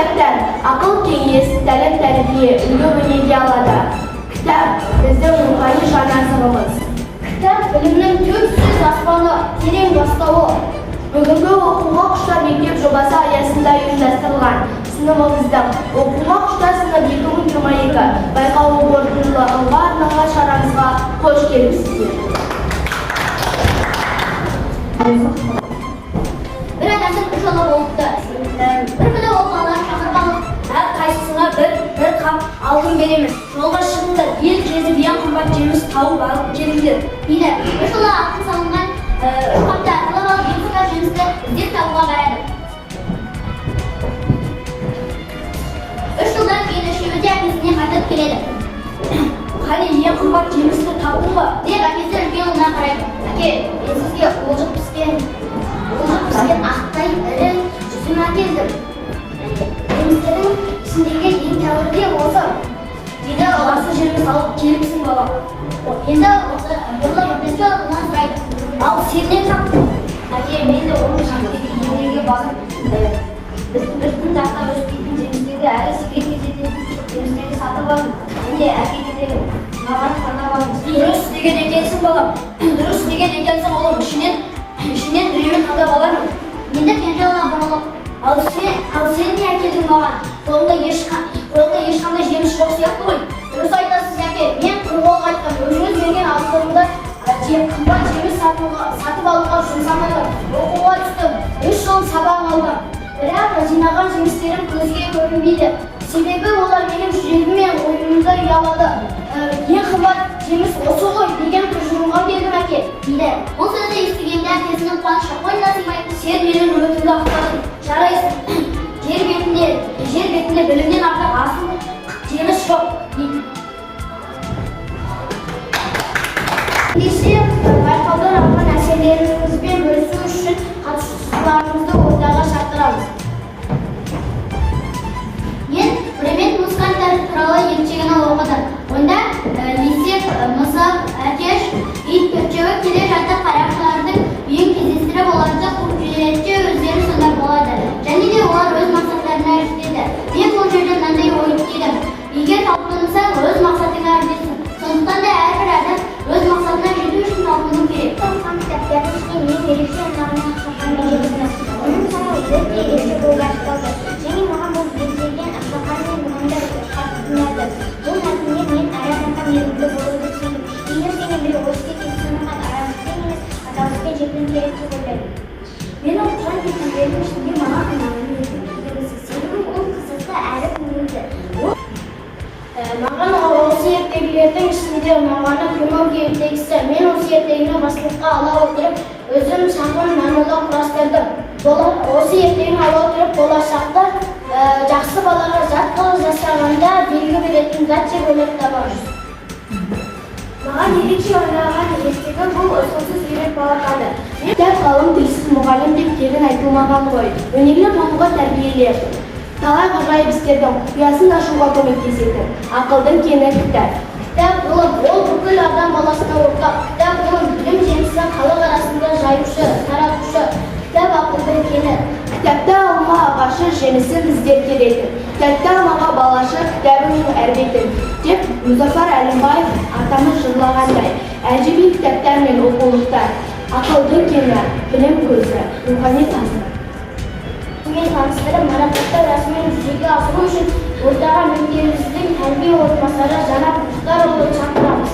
Кітаптан ақыл кеңес, тәлім тәрбие, үлгі өнеге алады. Кітап біздің рухани жан азығымыз. Кітап білімнің түпсіз аспаны, терең бастауы. Бүгінгі «Оқуға құштар мектеп» жобасы аясында ұйымдастырылған сыныбымыздың «Оқуға құштар сынып 2022» байқауы қорытындылауға арналған шарамызға қош келіпсіздер. Бір адамның үш ұлы болыпты. Бір күні ол балаларын шақырып алып, әрқайсысына бір бір қап алтын беремін. Жолға шығыңдар, ел кезіп, ең қымбат жеміс тауып алып келіңдер, дейді. Үш ұлы алтын салынған үш қапты арқалап алып, ең қымбат жемісті іздеп табуға барады. 3 жылдан кейін үшеуі де әкесіне қайтып келеді. Қане, ең қымбат жемісті таптың ба? Деп әкесі үлкен ұлына қарайды. Әке, мен сізге уылжып піскен ақтай ірі жүзім әкелдім. Жемістердің ішіндегі ең тәуірі де осы, дейді ұлы. Жақсы жеміс алып келіпсің, балам. Енді осы бұрылып бірінші ұлынан сұрайды. Ал сен не таптың? Әке, мен де оның шахтегі елдерге барып, біздің жақта өспейтін жемістерді әрі сирек кездесетін жемістерді сатып алдым. Міне, әке кетемін, маған таңдап алыңыз. Дұрыс істеген екенсің, балам, дұрыс істеген екенсің, ұлым. Ішінен біреуін таңдап алармын. Енді кенже ұлына бұрылып, Ал сен не әкелдің маған? Қолыңда ешқандай жеміс жоқ сияқты ғой. Дұрыс айтасыз, әке. Мен құр қол қайттым. Өзіңіз берген алтынымды қымбат жеміс сатып алуға жұмсамадым. Оқуға түстім, 3 жыл сабақ алдым, бірақ жинаған жемістерім көзге көрінбейді, себебі олар менің жүрегім мен ойымды ұялады. Ең қымбат жеміс осы ғой деген тұжырымға келдім, әке, дейді. Бұл сөзді естігенде әкесінің қуанышы қойнына сыймай, Сен менің үмітімді ақтадың, жарайсың. Жер бетінде білімнен артық асыл жеміс жоқ, дейді. Ендеше, байқаудан алған әсерлеріңізбен бөлісу үшін қатысушыларымызды ортаға шақырамыз. Мен «Бремен музыканттары» туралы ертегіні оқыдым. Онда есек, мысық, әкеш, ит төртеуі келе жатып қарақшылардың үйін кездестіріп, оларды қуып жетеді де, өздері сонда болады. Және де олар өз мақсаттарына жетеді. Мен бұл жерде мынандай ой түйдім. Егер талпынсаң, өз мақсатыңа жетесің. Сондықтан да әрбір адам өз мақсатына жету үшін талпыну керек. Оқыған кітаптардың ішінен ең ерекше ұнағаны «Ақшақар мен жетісіні». Оның соңы өте ерекше болып аяқталды. Және маған бұл ертегіден Ақшақар мен мұғалімдер қатты ұнады. Бұл мәтіннен мен әр адамға мейірімді болуды түйдім. Егер сенен біреу ой кетсе, оған арамдықпен емес, адалдықпен жетуің керек деп ойлаймын. Мен оқыған ертегілердің ішінде маған ұнаған ертегі, себебі ол қызықты әрі көңілді. Маған осы ертегілердің ішінде ұнағаны «Пиноккио» ертегісі. Мен осы ертегіні басшылыққа ала отырып, өзім шағын монолог құрастырдым. Осы ертегіні ала отырып, болашақта жақсы балаға жат қылық жасағанда белгі беретін зат деп ойлап табамыз. Маған ерекше ұнаған ертегі бұл «Ұсқынсыз үйрек балапаны». Кітап ғалым, тілсіз мұғалім деп тегін айтылмаған ғой. Өнерлі болуға тәрбиелеп, талай ғажайып істердің құпиясын ашуға көмектесетін ақылдың кені кітап. Кітап ғылым, ол бүкіл адам баласына ортақ. Кітап ғылым, білім жемісін халық арасында жаюшы, таратушы. Кітап ақылдың кені. Кітапта алма ағашы жемісін іздеп келетін. Тәтті алмаға балашы кітабыңның әр бетін, деп Мұзафар Әлімбаев атамыз жырлағандай, әдеби кітаптар мен оқулықтар ақылдың кені, білім көзі, рухани қазына. Мен таныстырып, марапаттау рәсімін жүзеге асыру үшін ортаға мектебіміздің тәрбие орынбасары Жанат Мұхтарұлын шақырамыз.